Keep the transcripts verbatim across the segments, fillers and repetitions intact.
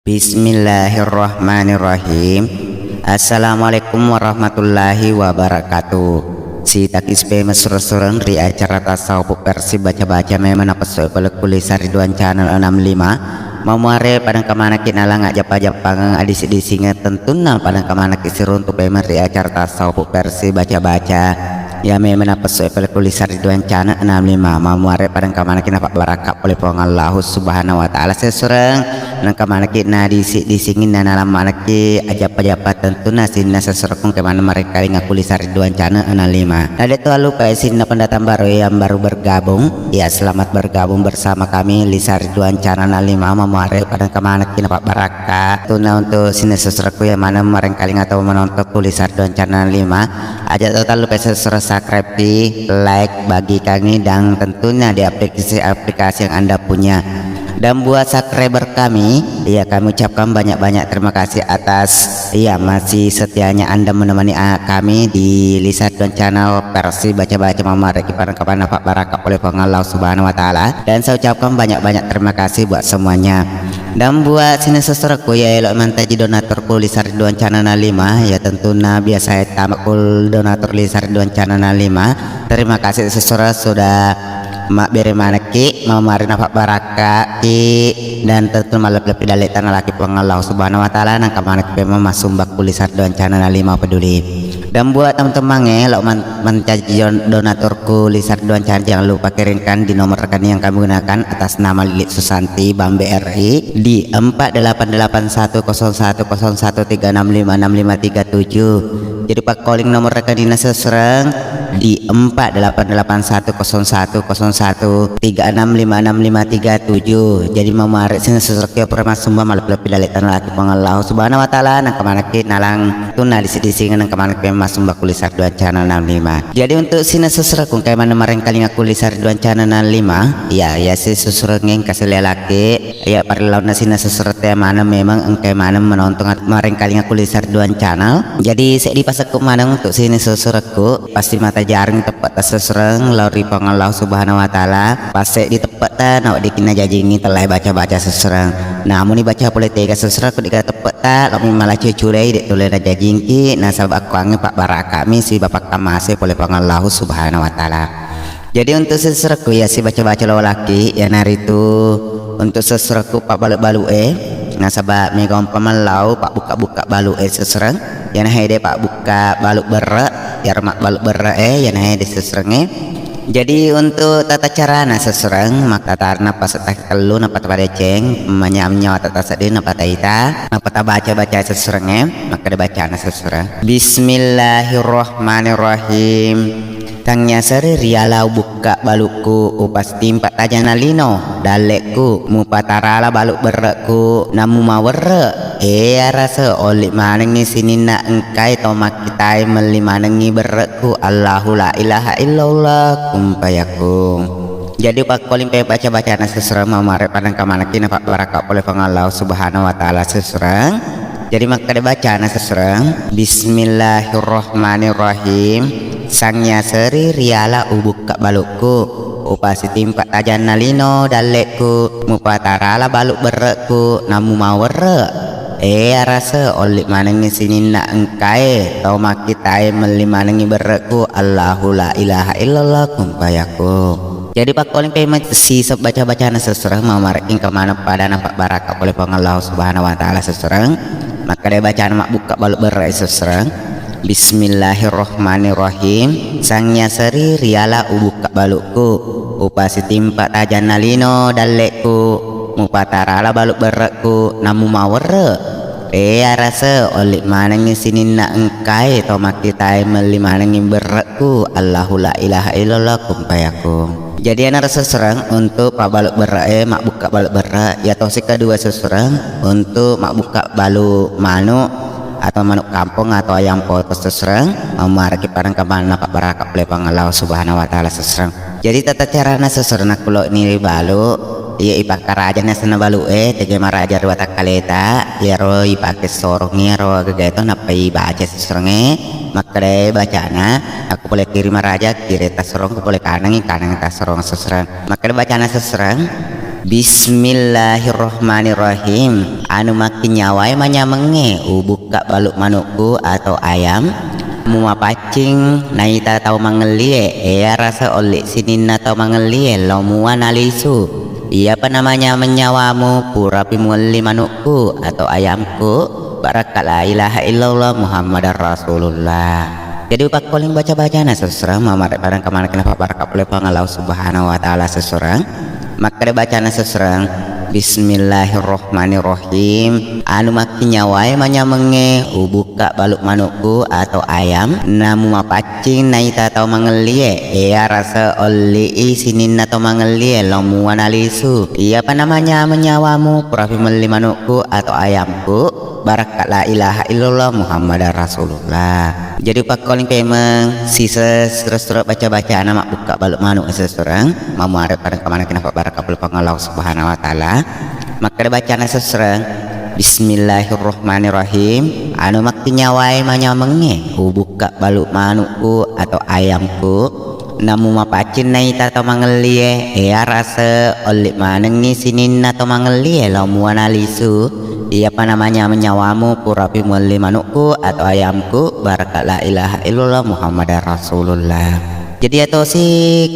Bismillahirrahmanirrahim. Assalamualaikum warahmatullahi wabarakatuh. Sitakis pe messureng-sureng ri acara tasawuf versi baca-baca memang napessoe palekku Lisa Ridwan Channel enam lima. Mamuare padang kamanaki nalang ajappa-jappangeng adisi-disingeng tentunna padang kamanaki siruntu pemeng ri acara tasawuf versi baca-baca. Ya memang napessoe palekku Lisa Ridwan Channel enam lima. Mamuare padang kamanaki napabbarakka pole Puang Allahu Subhanahu wa Ta'ala sessureng. Nengka manekki na disi-, disingin na nalang manekki ajappa-jappa tentunna sinna sessurekku engka maneng marengkalinga ku Lisa Ridwan Channel enam lima. Na de' to lupa sinna pendatang baru yang baru bergabung. Ya, selamat bergabung bersama kami Lisa Ridwan Channel enam lima. Mamuare padang kamanekki napabbarakka. Tentunna untuk sinna sessurekku yang maneng marengkalinga atau menonton ku Lisa Ridwan Channel enam lima. Aja' to lupa subscribe, like, bagikangi, dan tentunya di aplikasi-aplikasi yang Anda punya. Dan buat subscriber kami, ya kami ucapkan banyak-banyak terima kasih atas, ya, masih setianya Anda menemani, ah, kami di Lisa Ridwan Channel versi baca-baca mamuare padang kamanaki napabbarakka pole Puang Allah Subhanahu wa Ta'ala. Dan saya ucapkan banyak-banyak terima kasih buat semuanya. Dan buat sinna sessurekku ya elo mancaji donatur ku Lisa Ridwan Channel enam lima, ya tentunna biasa ya tama ku donatur Lisa Ridwan Channel enam lima. Terima kasih sessureng sudah mabbere manekki, mamuare napabbarakka ki, dan tentu malebbi-lebbi dalle'ta nalaki Puang Allah Subhanahu wa Ta'ala, nengka manekki pemeng massumba ku Lisa Ridwan Channel enam lima peduli. Dan buat teman-teman, eh, lo man-, mancaji don-, donatur ku Lisa Ridwan Channel, jangan lupa kirimkan di nomor rekening yang kami gunakan atas nama Lilik Susanti Bambe R I di empat delapan delapan satu kosong satu kosong satu tiga enam lima enam lima tiga tujuh. Jadi pakkoling nomor rekeningna sessureng di empat delapan delapan satu kosong satu kosong satu tiga enam lima enam lima tiga tujuh. Jadi mamuare sinna sessurekku pura massumba malebbi-lebbi dalle'ta nalaki Puang Allah Subhanahu wa Ta'ala, nengka manekki nalang tentunna disi-disingeng nengka manekki massumba ku Lisa Ridwan Channel enam lima. Jadi untuk sinna sessurekku engka maneng marengkalinga ku Lisa Ridwan Channel enam lima, ya, ya si sessurengnge engka selealaki, ya, parellau na sinna sessureng te maneng memang engka maneng menonton at-, marengkalinga ku Lisa Ridwan Channel. Jadi seddi pasekku maneng untuk sinna sessurekku, pasti mata jarung teppetta sessureng lao ri Puang Allah Subhanahu wa Ta'ala. Pas seddi teppetta naweddikki najajingi tellae baca-baca sessureng. Namuni baca pole tega sessureng ku dega teppetta, lomi mala cuculei de' tole najajingki, nasaba akkuangnge pabbarakami siba pakkamase pole Puang Allahu Subhanahu wa Ta'ala. Jadi untuk sessurekku ya si baca-baca lolaki, iyanaritu untuk sessurekku pabbalu-balu e, nasaba mega umpa mellau pabbukka-bukka balu e sessureng, iyana hede pabbukka balu berre, iyaro mabbalu berre e, iyana hede sessurengnge. Jadi untuk tata carana sessureng, makkatarna pasetta tellu nappa tapadeceng, manyam nyawa tata sedding nappa taita, nappa tabaca-baca sessurengnge, makkeda bacana sessureng. Bismillahirrahmanirrahim. Tangngiaseri riala ubukka balukku, upasitimpa tajana lino dalle'ku, mupatarala balu berre'ku, namumawerre. E arase, olli manengngi sininna engkae tau makkitae melli manengngi berre'ku, Allahu la ilaha illallah, kun fayakun. Jadi pakkoling pe baca-bacana sessureng mamare padang kamanaki napabbarakka pole Puang Allah Subhanahu wa Ta'ala sessureng. Jadi makkeda bacana sessureng, Bismillahirrahmanirrahim. Sangiaseri riala ubukka balukku, upasitimpa tajanna lino dalle'ku, mupatarala balu berre'ku, namumawerre. E arase, olli manengngi sininna engkae tau makkitae melli manengngi berre'ku, Allahu la ilaha illallah, kun fayakun. Jadi pakkoling pe siseng baca-bacana sessureng mamare engka maneng pada napabbarakka pole Puang Allah Subhanahu wa Ta'ala sessureng. Makkeda bacana mabbukka balu berre sessureng. Bismillahirrahmanirrahim. Sangiaseri riala ubukka balukku, upasitimpa tajanna lino dalle'ku, mupatarala balu berre'ku, namumawerre. E arase, olli manengngi sininna engkae tau makkitae melli manengngi berre'ku, Allahu la ilaha illallah, kun fayakun. Jadi enaro sessureng untuk pabbalu berre e, mabbukka balu berre, iya tosi kedua sessureng untuk mabbukka balu manu atau manuk kampung atau ayam potong sessureng, mamaraki padang kamanaki napabbarakka pole Puang Allah Subhanahu wa Ta'ala sessureng. Jadi tata carana sessureng nakkulo ni balu, iya ipakkarajani asenna balu e, tege maraja ri watakkaleta, iyaro ipake sorongi iyaro gagae to nappa ibaca sessurengnge, makkeda bacana, aku pole kiri maraja, kiri tassorong, ku pole kanangi, kanangi tassorong sessureng. Makkeda bacana sessureng, Bismillahirrahmanirrahim. Anu makkinyawae manyamengnge, ubukka balu manukku atau ayam, mumapaccing naita tau mangellie, ea rasa olli sininna tau mangellie, lo mua nalisu. Iyapa namanyameng nyawamu, purapi muelli manukku atau ayamku, barakka la ilaha illallah Muhammadar Rasulullah. Jadi upakkoling baca-bacana sesereng, mamare parang kamana kena baraka pole Puang Allah Subhanahu wa Ta'ala sesereng. Makkeda bacana sesereng, Bismillahirrahmanirrahim. Anu makkinyawae manyamengnge, ubukka balu manukku atau ayam, namu mapaccing naita tau mangellie, ea rasa olli sininna tau mangellie, lo mua nalisu. Iyapa namanyameng nyawamu, purapi melli manukku atau ayamku, barakka la ilaha illallah Muhammadar Rasulullah. Jadi upakkoling pemeng sise sura-sura baca-bacana mabbukka balu manuk sesereng, mamare parang kamana kena baraka pole Puang Allah Subhanahu wa Ta'ala. Makkeda bacana sesereng, Bismillahirrahmanirrahim. Anu makkinyawae manyamengnge, ubukka balu manukku atau ayamku, namu mapaccing naita tau mangellie, ea rasa olli manengngi sininna tau mangellie, lo mua nalisu. Iyapa namanyameng nyawamu, purapi muelli manukku atau ayamku, barakka la ilaha illallah Muhammadar Rasulullah. Jadi iyatosi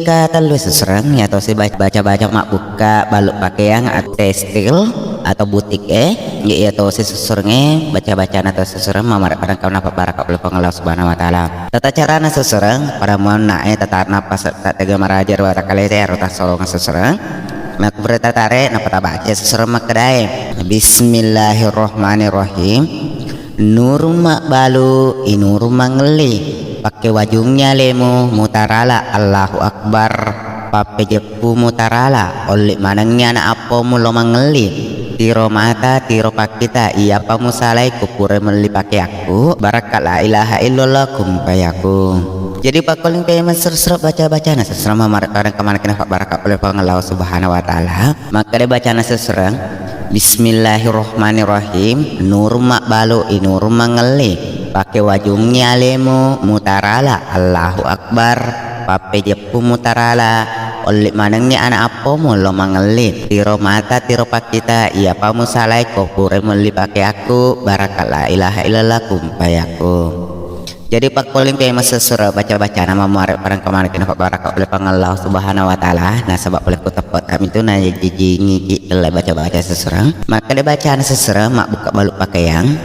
katellu sesereng, iyatosi baca-baca mabbukka balu pakeang atau tekstil atau butik e, iyatosi seserengnge baca-bacana to sesereng, mamare parang kamana baraka pole Puang Allah Subhanahu wa Ta'ala. Tata carana sesereng, pada muannae tatarna pas taddega maraja ri watakkale te ero tassolonga sesereng. Makku pura tatare, nappa tabaca sesereng makkedae, Bismillahirrahmanirrahim. Nurung mabbalu, inurung mangelli. Pakkewajungngi alemu, mutarala, Allahu Akbar. Pappejeppu mutarala, olli manengngi ana appomu lo mangelli. Tiro mata, tiro pakkita, iyapa musalai ko pura melli pakeakku, barakka la ilaha illallah kumpayakung. Jadi pakkoling pemeng sura-sura baca-bacana sesereng, mamare parang kamana kena baraka pole Puang Allah Subhanahu wa Ta'ala. Makkeda bacana sesereng, Bismillahirrahmanirrahim. Nurung mabbalu, inurung mangelli. Pakkewajungngi alemu, mutarala, Allahu Akbar. Pappejeppu mutarala, olli manengngi ana appomu lo mangelli. Tiro mata, tiro pakkita, iyapa musalai ko pura melli pakeakku, barakka la ilaha illallah kumpayakung. Jadi pakkoling pemeng sura baca-bacana, mamare parang kamana kena baraka pole Puang Allah Subhanahu wa Ta'ala. Nasaba pole ku teppetta mitu najajingi telle baca-baca sesereng. Makkeda bacana sesereng, mabbukka balu pakeang.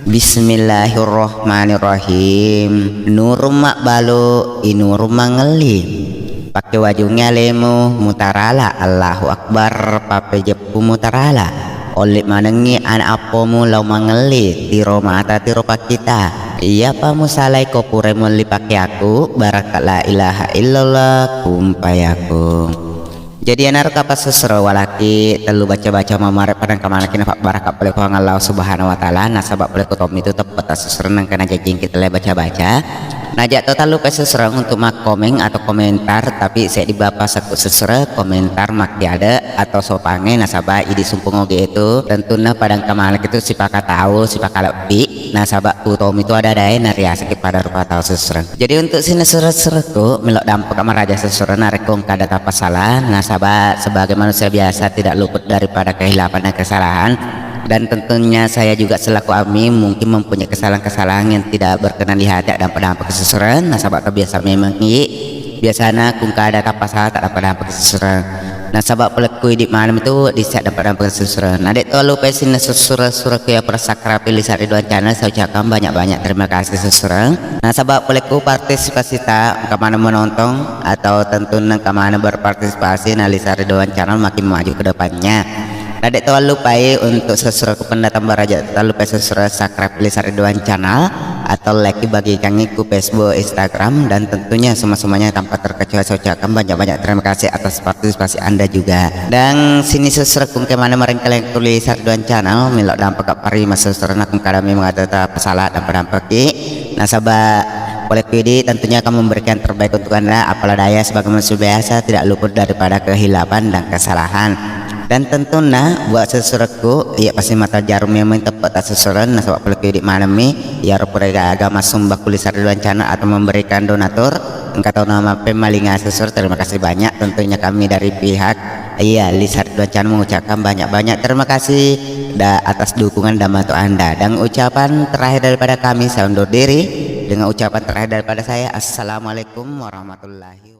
Bismillahirrahmanirrahim. Nurung mabbalu, inurung mangelli. Pakkewajungngi alemu, mutarala, Allahu Akbar. Pappejeppu mutarala, olli manengngi ana appomu lao mangelli, tiro mata, tiro pakkita. Iyapa musalai ko pura melli pakeakku, barakka la ilaha illallah kumpayakung. Jadi iyanaro kapang sura walaki tellu baca-baca, mamare parang kamana kena baraka pole Puang Allah Subhanahu wa Ta'ala. Nasaba pole ku tommi tu teppetta sesereng nengka najajingki telle baca-baca. Naja to tallupai sesereng untuk makkomeng atau komentar, tapi seddi bapa sekku sesereng komentar makkiade atau sopange, nasaba idi sumpung oge itu tentunna pada engka maneng itu sipaka tau, sipaka lebbi, nasaba ku tommi tu ada-adae nariasaki pada rupa tau sesereng. Jadi untuk sininna sura-suraku, melo dampeka maraja sesereng narekko engka ada tapasala, nasaba sebagai manusia biasa tidak luput daripada kehilafan dan kesalahan. Dan tentunya saya juga selaku admin mungkin mempunyai kesalahan-kesalahan yang tidak berkenan di hati, dampeka-dampeka sesereng, nasaba kebiasaan memang i, biasana ku engka ada tapasala, tak dampeka-dampeka sesereng. Nasaba pole ku idi maneng itu dissa dampeka-dampeka sesereng. Nade to lupai sininna sura-suraku ya, para subscribe Lisa Ridwan Channel, saya ucapkan banyak-banyak terima kasih sesereng. Nasaba pole ku partisipasita, engka maneng menonton atau tentunna engka maneng berpartisipasi, na Lisa Ridwan Channel makin maju ke depannya. Nade to lupai untuk sura-suraku pendatang baraja, tak lupai sura-sura subscribe Lisa Ridwan Channel atau like, bagikangi ku Facebook, Instagram, dan tentunya semua-semuanya tanpa terkecuali saya ucapkan banyak-banyak terima kasih atas partisipasi Anda juga. Dan sininna sura-suraku engka maneng marengkaleng ku Lisa Ridwan Channel, melo dampeka parima sesereng, ku engka ada memang ada tapasala, dampeka-dampeki. Nasaba pole ku idi tentunya akan memberikan terbaik untuk Anda, apalah daya sebagai manusia biasa tidak luput daripada kehilafan dan kesalahan. Dan tentunna buat sura-suraku, iya pasti mata jarum memang teppetta sesereng, nasaba pole ku idi maneng mi, iyaro pura gaga massumba ku Lisa Ridwan Channel atau memberikan donatur, engka tau nama pemmalinga sesereng, terima kasih banyak. Tentunya kami dari pihak, iya, Lisa Dua Can mengucapkan banyak-banyak terima kasih da-, atas dukungan dan bantu Anda. Dan ucapan terakhir daripada kami, saya undur diri dengan ucapan terakhir daripada saya, Assalamualaikum warahmatullahi wabarakatuh.